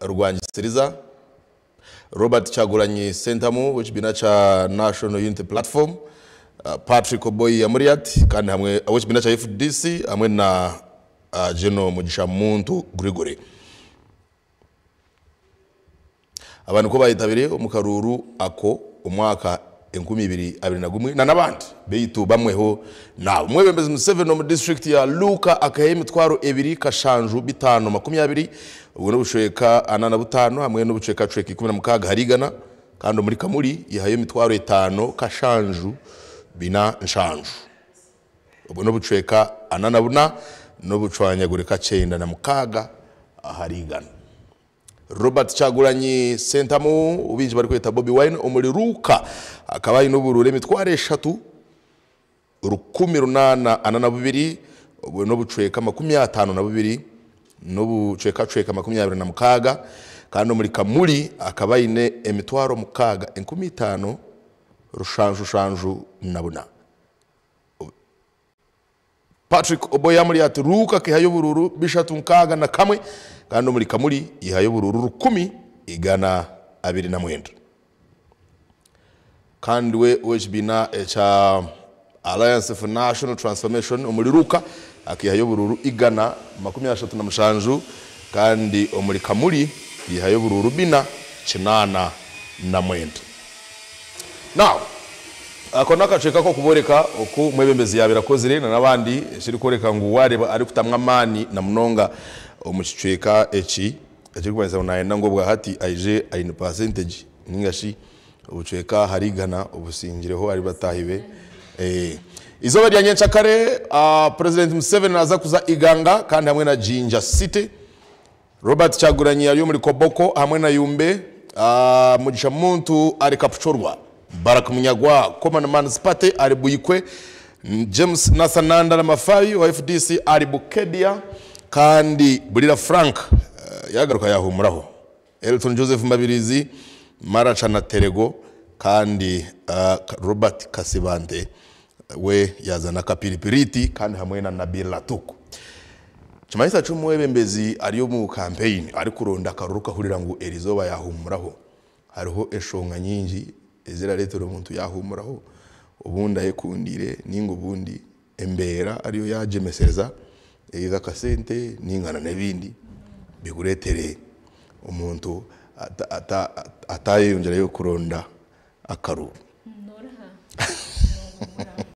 Rwangisiriza, Robert Kyagulanyi Ssentamu ow'ekibiina kya National Unity Platform, Patrick Oboi Amuriat kandi hamwe ow'ekibiina kya FDC hamwe na General Mugisha Muntu Gregory. Aba nikwo bayetabire omu karuuru ako omwaka 2021 na n'abandi beitu bamweho naabo. Omwebembezi Museveni omu disiturikiti ya Luuka akaheyo emitwaro ebiri kashanju bitaano 20, obwo n'obucweka 45 hamwe n'obucwekacweka 16 ahari igana kandi omuri Kamuli yahayo emitwaro etaano kashanju bina nshanju, obwo n'obucweka 44 n'obucwanyagurika 96 ahari igana. Robert Kyagulanyi Ssentamu ou baingi barikweta Bobi Wine omuri Luuka akaba aine oburuuru emitwaro eshatu 1842, obwo n'obucweka 52 n'obucwekacweka 26 kandi omuri Kamuli akaba aine emitwaro mukaaga enkumi itaano rushanju shanju na buna. Patrick Oboi Amuriat ati Luuka akaihayo oburuuru bishatu 61 kandi omuri Kamuli yaihayo oburuuru 1,129. Kandi we ow'ekibiina ekya Alliance for National Transformation omuri Luuka akaihayo oburuuru 137 kandi omuri Kamuli yaihayo oburuuru bina 89. Now, ako n'akacweka k'okubooreka oku omwebembezi yaabaire akozire na n'abandi, ekirikworeka ngu waareeba arikutamu amaani na munonga omu kicweka eki, ekirikumanyisa ngu naayenda ngu obwahati aije aine percentage ninga shi obucweka ahari igana obusingireho ahari bataahi be. Eizooba rya nyenkyakare, Purezidenti Museveni naaza kuza Iganga kandi hamwe na Jinja City. Robert Kyagulanyi ari omuri Koboko hamwe na Yumbe, Mugisha Muntu ari Kapchorwa, Barrack Munyagwa, Common Man's Party, ari Buikwe, James Nathan Nandala Mafabi owa FDC ari Bukedia kandi Bulira Frank yagaruka yahumuraho, Elton Joseph Mabirizi, Maracha na Terego kandi Robert Kasibante we yaza na Kapiripiriti kandi hamwe na Nabil Latuk. Nikimanyisa ki omwebembezi ari omu kampeyini arikuronda akaruru kahurira ngu erizooba yahuumuraho? Hariho enshonga nyingi ezirareetera omuntu yahuumuraho, obundi ayekundiire ninga obundi embeera ariyo yagyemesereza either akasente ninga nana ebindi bikureetere omuntu atayeyongyerayo kuronda akaruru.